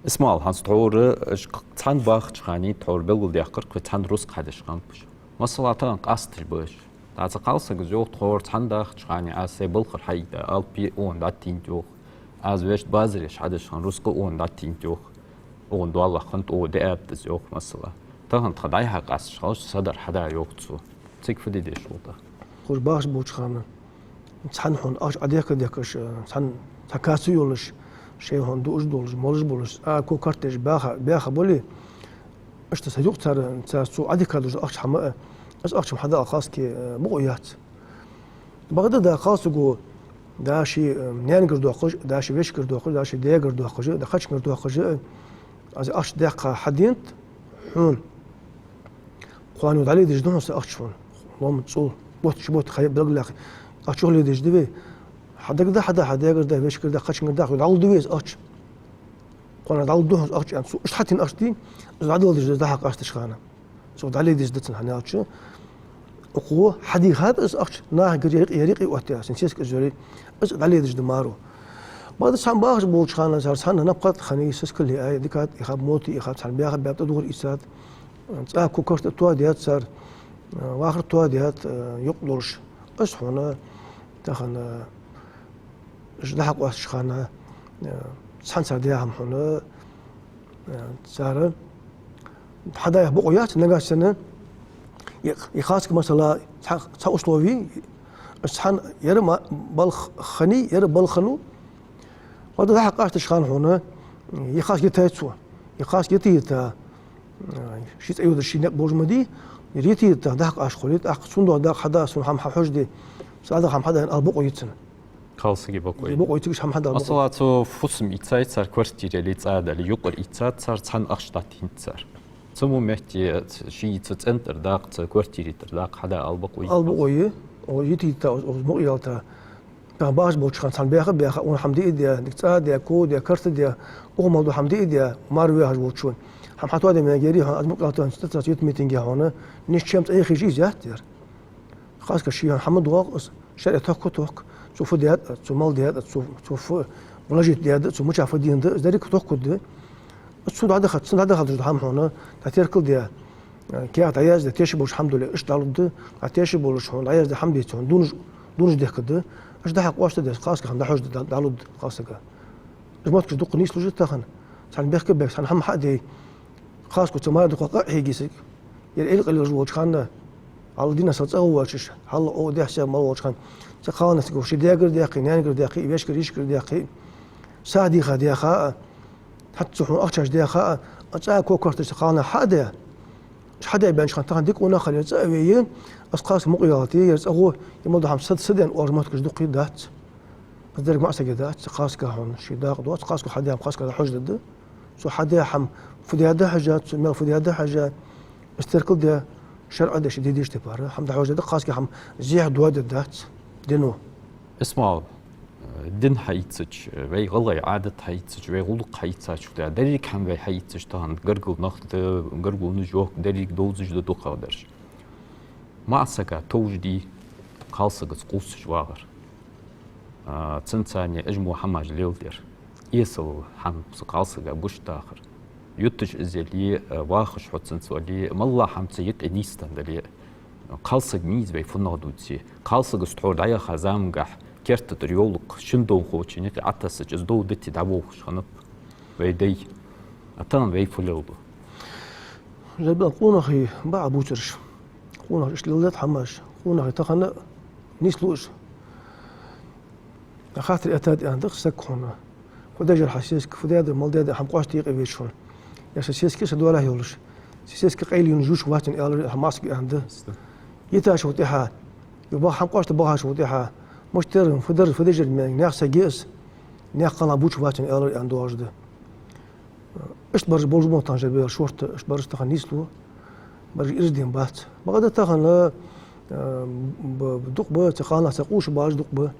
Исмаил, хӀанз тхьовра, ш-, цхьана бахача хана тхьовра белгалдаьккхар, кхы цхьана рузкъа хьадеш хиннаб уж. Масала, тахан къасташ ба уж. ТӀаккха цу кхалсаго йоах, тхьовра цхьана дахача хана аз сай балхара хьаийца, алапи укхунна дӀатийна йоах. Аз вешта базар еш хьадеш хинна рузкъа укхунна дӀатийна йоах. Укхунна доаллаш хиннад, укхо диаб из йоах, масала. Тахан тха дӀа-хьа къасташ хилча, са дар хьада йоах цо. Цига фу де дезаш хул тӀаккха? Хьо бахаш болча хана цхьана хьона ахча Ӏодехка-дехкаш, цхьана цхьа касса йолаш, шоай хьона дуаш долаш, молаш болаш, а, ко карт деш баьха, баьха бале, иштта са юкъе цар, цар цо Ӏодехка долаш ахча хӀама а, из ахча-м хьада а кхалсага, э, бокъо яц. Бакъда да кхалсаго да ший, э, наьнагара доаккхаш, да ший вешийгара доаккхаш, да ший даьгара доаккхаш, да кхычунгара доаккхаш, э, аз ахча даьккха хьаденад хьона. Кхоана дӀале дезаш да хьона са ахча хьона. Лом, цӀол, бутт, ши бутт ха белгалъяьккхе, ахча чухьале дезаш да вай. Хьа дагадоагӀа, хьа да, хьа даьгара да, вешийгара да, кхычунгара да, дӀалургда вай из ахча. Кхоана дӀалургда хьона из ахча, аьнна, цо иштта хьатӀадена ахча дий, из дӀадала дезаш да, дӀа-хьа къасташ хана. Цо дӀале дезаш да цунна хӀана аьлча, укхо хьадийхад из ахча, нахагара юкъе, юкъе оттаяь, сесаг из йоле, из дӀале дезаш да маро. Бакъда цхьана бахаш болча хана цар цхьана напхат хиннай, сискал яьй, дика а ихаб, мотт а ихаб, цхьана баьха-баьб тӀадувхар ийцад, цӀа ко карт а тоадаьд цар, вахар тоадаьд, юкъ долаш. Из хьона тахан, уж дӀа-хьа къоастача хана, э, цхьана цар даь хӀама хьона, э, цар хьадаях бокъо яц, нагахьа санна из, из кхалсаг, масала, цхьа, цхьа условие, цхьана ер ма-, балха хиннай, ер балха хиннав, бакъда дӀа-хьа къоастача хана хьона, из кхалсаг йитай цо. Из кхалсаг йита-йита, ший цӀи йодаш ший никъ болаш ма дий, йита-йита дӀа-хьа къаста хуле, тӀаккха цунна дукха дакъа хьада, сона хӀама хьахьожаде, са дӀадала хӀама хьада аьнна ала бокъо я цунна. Кхалсага бокъо я. Бокъо я цига, хӀама хьада ала бокъо. Масала, цо фусам ийцай цар, квартира яле, цӀа дале, юкъара ийцад цар, цхьана ахча дӀатийна цар. Цу метте ший цу цӀен тӀара дакъа, цу квартира тӀара дакъа хьада ала бокъо я. Ала бокъо я, о, йита-йита, о, о, бокъо ялта. Тахан бахаш болча хана цхьана баьха-баьха, укхунна хӀама диа а даь, дика цӀа а даь, ко а даь, карт а даь, укхо мел дола хӀама диа а даь, мара ваьхаш волчо. ХӀама хьатоаде мегарий хьона, аз мукъа ялта цу тӀа цу ютмитинге хьона, ни с чем цӀа яхийта из яц ер. Кхалсага ший хӀама доагӀа из, шарӀе тохка тохк, цо фу даьд, цо мала даьд, цо, цо фу вложить даьд, цо мича фу дийна да, из деррига тохка да. Цо дӀадахача, цо дӀадахача хӀама хьона, дӀатеркал даь, каьхат дӀаяздаь, тешаш болаш хӀама дале, иштта дӀалургда, дӀатешаш болаш хьона, дӀаяздаь хӀама деце хьона, дунаш, дунаш дехкаргда, иштта дӀа-хьа къоастадеш, кхалсага хӀама дӀахьожаргда, дӀа-, дӀалургда кхалсага. Из моттигаш дукха нийслуш да тахан. Цхьана бехк-бехк, цхьана хӀама хьа а дий, кхалсаго цу мара дукха къа а хьеге саг. Ер Ӏилкъе лелаш волча хана, хьалха дийнахьа саг цӀагӀа воацаш, хьалха укх дехьа-сехьа мел волча хана, цу кхалнаца гуш, ший даьгара даьккхе, наьнагара даьккхе, вешийгара, йишийгара даьккхе, сагӀа дийха даьха а, хӀанз цо хьона ахчаш даьха а, цӀа ко карт деш цу кхалнах хьа а даь, уж хьадаь баьннача хана тахан дика гӀо нах хиле цӀа а ве, из кхалсаг мукъа ялта, ер цӀагӀо, ер мел дола хӀама са, са даьнна оалаш моттигаш дукха дац. Из деррига маӀа сага дац, цу кхалсага хьона ший дакъа доаца, кхалсаго хьадаь хӀама кхалсага дӀахьожаргда. Цо хьадаь хӀама фу даьд хьажа, цо мел фу даьд хьажа, из теркал даь, шарӀо деш, де дезача тайпара хӀама дӀахьожаргда, кхалсага хӀама зехьа доадергдац дино. Исмаил, дин хьаийцача, вай гӀалгӀай Ӏадат хьаийцача, вай гӀулакх хьаийцача, деррига хӀама вай хьаийцача, тахан гаргара нах да, гаргара нах йоах, деррига довзаш да дукхагӀдараш. МаӀа сага товш дий кхалсагаца къувсаш вагӀар. А, цунца цхьана уж мо хӀамаш леладер. Эсала хӀама цу кхалсага гучадахар. Ютташ из яле, а, вахаш хьо цунца вале, моллагӀа хӀама цу юкъе нийсденна дале, кхалсаг ма йий из вай фуннагӀа дувце. Кхалсагаца тхьовра дӀаяха замангахьа керта тӀара йовлакх шин довхочун юкъе Ӏотессача, из дов дите дӀавохаш хиннаб вай дай. А тахан вай фу леладу? Жабел, къонахий ба Ӏа бувцараш. Къонахий иштта леладаьд хӀамаш. Къонахий тахан нийслу уж. Хаттар этта аьнна да-кх саг хьона. Фу деш яр хьа сесаг, фу даьд, мала даьд, хӀама къоастаде юкъе везаш хьона. Ер са сесаг я, са доалахьа йолаш. Са сесаг къайла юнаш жуч вац аьнна, аьлар хьа маӀа сага аьнна да. Йитачул тӀехьа, юха баха хӀама къоастабахачул тӀехьа, мишта яр, фу дар, фу деш яр, наьха саг я из, наьха кхалнах бувцаш вац аьнна, аьлар аьнна доагӀаш да. Иштта бараш болаш ба тахан, Жабел, шортта, иштта бараш тахан нийслу, бараш ираз дена бац. Бакъда тахан, э, б-, б-, дукха ба, цу кхалнаца къувсаш бараш дукха ба.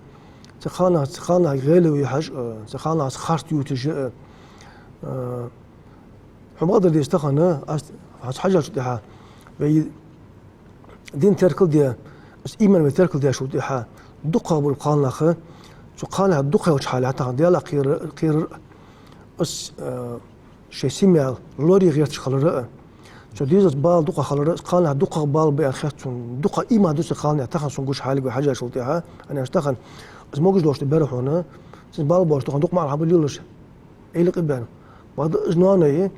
Цу кхалнаца, цу кхалнах гӀелаве хьажа, э, цу кхалнаца харц ювцаш, э, Э, хьона бакъдар деза тахан, аз хьажача тӀехьа, вай дин теркал де, аз иман вай теркал деш ва тӀехьа, дукхагӀбараш кхалнах, цу кхалнах дукхагӀча хьале тахан Даьлах кхера, кхерар, аз, э, шоай семья лорий гӀерташ хилар а, цу дезалца бала дукха хилар а, кхалнах дукха бала ба аьнна хет сона, дукха иман да цу кхалнах тахан сона гуш хьале вай хьажача тӀехьа, аьнна тахан, аз могаш долаш тӀа бер хьона, цун бала бош тахан дукха маӀан хьабаллаш. Эйла къибен. Бада из ноаной,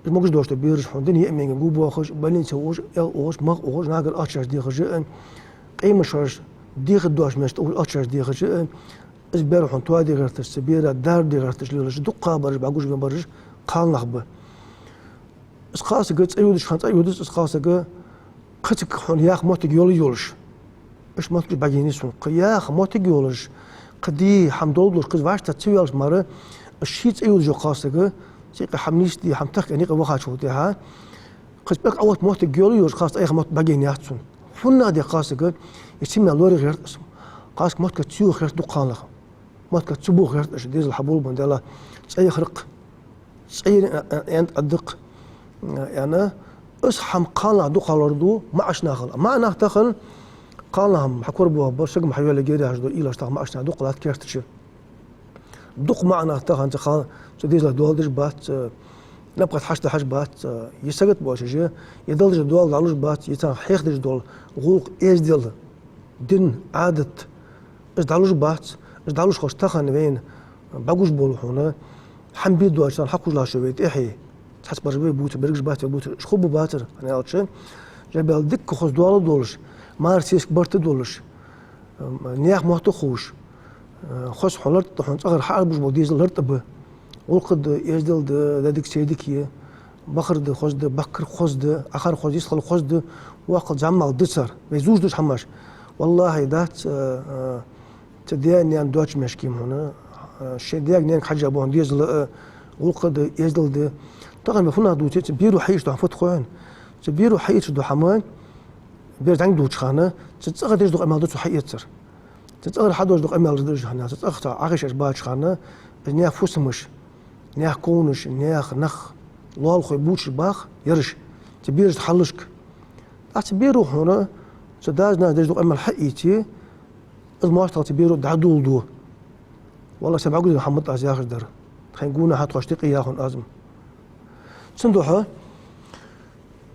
из могаш дош да бераш хьона дин е мега гу бохаш, больнице уж, эл уж, мах уж, нагар ачаш дехаш, э, къемашаш, дехар дош мешта уж ачаш дехаш, э, из бер хьона тоа дегӀерташ, ца бера дар дегӀерташ лелаш, дукха бараш, багуш бен бараш, кхалнах ба. Из кхалсага цӀа юдаш хан цӀа юдаш, из кхалсага кхы цига хьона яха моттиг йола йолаш. Иш моттиг багийни сона. Кхы яха моттиг йолаш, кхы ди хьам долдулаш, кхы ваьшта ца ваьлаш мара, иш ший цӀа юдаш кхалсага, цӀикъа хьам нийсди, хьам тахка никъа вахача тӀехьа. Кхы пек ават моттиг йола йолаш, кхалсага айха мотт багийни яц сона. Хьунна де кхалсага, и цимя лори гӀерт ас. Кхалсага моттига цу юха гӀерт дукха ханлах. Моттига цу бух гӀерташ, дезал хьабулбан дела, цӀай хракх, цӀай, э, э, энд аддакх, э, яна, ас хьам кхалнах дукха лор ду, маӀаш нахал. МаӀа нах тахан, кхалнах хьам хьакор бу, бар сагам хьайола гери хьаж ду, илаш тах маӀаш нах дукха лат кертача. Дукха маӀа нах тахан ца хал, ца дезал долдаш бац, э, напхат хьаш да хьаж бац, э, е сагат боша же, е далдаш дол далуш бац, е цан хьехдаш дол, гӀулк эздел, дин, Ӏадат, из далуш бац, из далуш хош тахан вейн, багуш бол хьона, хьам би дош сан хьакхуш лашо вей тӀехье. Цхьац барж бей буца, бергаш бац, бей буца, шху бу бацар, хьаналча. Жабел дикка хос дола долаш, мар сеск барта долаш, э, нех мотта хуш, э, хос хьон лартта, хьон цӀагӀар хьарбуш бол дезал лартта ба. ГӀулкха да, эздел да, дадик седик е. Бахар да хоза да, баккар хоза да, ахар хоза, йисхал хоза да, вокхал заммал да цар. Вай зуж душ хьамаш. Валлахьи, дац, э, э, ца даьн-наьн доч мешким хьона, э, шоай даьга-наьнага хьажа бохьан дезала, э, гӀулакха да, эздел да. Тахан вай фуннагӀа дувце, ца беро хьаийца ду хьан фат хойн. Ца беро хьаийца ду хьама, бер занг дувча хана, ца цӀагӀа деш ду къамаьл да цу хьаэцар. Ца цӀагӀара хьадош ду къамаьл да хьана, ца цӀагӀа ца Ӏахиш аш бача хана, из наьха фусамаш, наьха ковнаш, наьха нах, лоалахой бучаш бах, яраш, ца бераш хьаллашка. ТӀаккха ца беро хьона, ца даз-наз деш ду къамаьл хьаийце, из моастагӀа ца беро дӀадулду. Валлахь, са бӀагузин хьаммат аз яхаш дар. Тхайн гуна хьа тхош тикъи яхун азм. Цун духьа,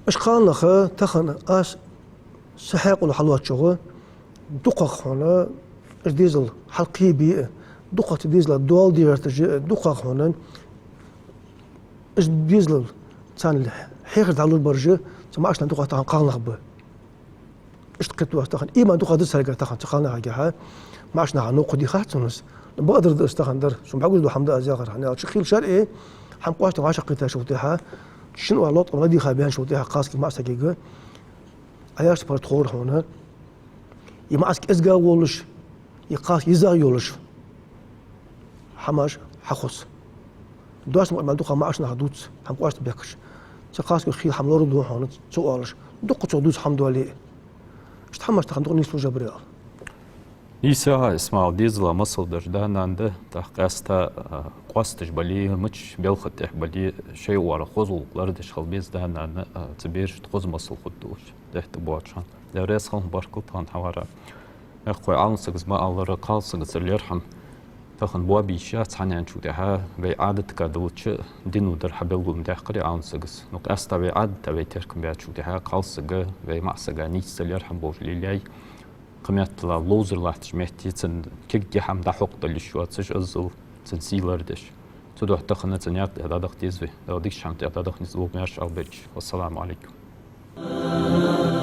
аш кхалнаха тахан аз са хьаькъал хьалоччагӀа, дукхагӀа хьона, аш дезал хьалкхийби а, дукхагӀа ца дезала доал дегӀерташ а, дукхагӀа хьона, аш дезалал царна хьехар дӀалур баржа, ца маӀашна дукхагӀа тахан кхалнах ба. Иштта кхету аз тахан, иман дукха да царга тахан, ца кхалнахагахьа, маӀаш наха нокху дихац сунас. Бакъдар да аз тахан дар, сун бӀагуз ду хьамда аз яхар хьаналча. Хил шаръе, хьам къоаста вӀашагӀкхеташ ву тӀехьа, шин ва лотӀа ладиха бен шул тӀехьа кхалски маӀсагига. Аяш пар тхор хьона. И маӀсаг эзга волаш, и кхалски иза йолаш. Хьамаш хьахус. Дош ма мал дукха маӀаш наха дуц, хьам къоаста бекаш. Ца кхалски хил хьам лору ду хьона, ца оалаш. Дукха цо дуц хьам доли. Ишта хьамаш тахан дукха нийслу жабрел. Иса, Исмаил, дезала масал даш да-нана да, тӀаккха къаьста, а, къоасташ бали, мич белха тӀех бали, шоай вара хоза гӀулакх лардеш хила беза да-нана, а, ца бераш хоза масал худдуш. ТӀехьта боача. Деррес хьалха баркал тахан хьавара. Эххой Ӏалам сагаз ма аллара, кхалсагацара лерхӀам тахан боабийша цхьаненчу тӀехьа, вай Ӏадатка далуча дину дар хьабелгал ма даьккхари Ӏалам сагаз. Ну, къаьста вай Ӏадата вай теркам баьчу тӀехьа, кхалсага, вай маӀсага нийсса лерхӀам болаш лелаяй. Кхыметтала ловзар латташ метте, цун кегги хьам дӀахьокхадаллаш йоацаш аззал, цун сий лардеш. Цудухьа тахан цун якъ тӀа дӀадахьа деза вай, Дала дикача хьам тӀа дӀадахьа низ лув маьрша албелча. Вассаламу Ӏалайкум.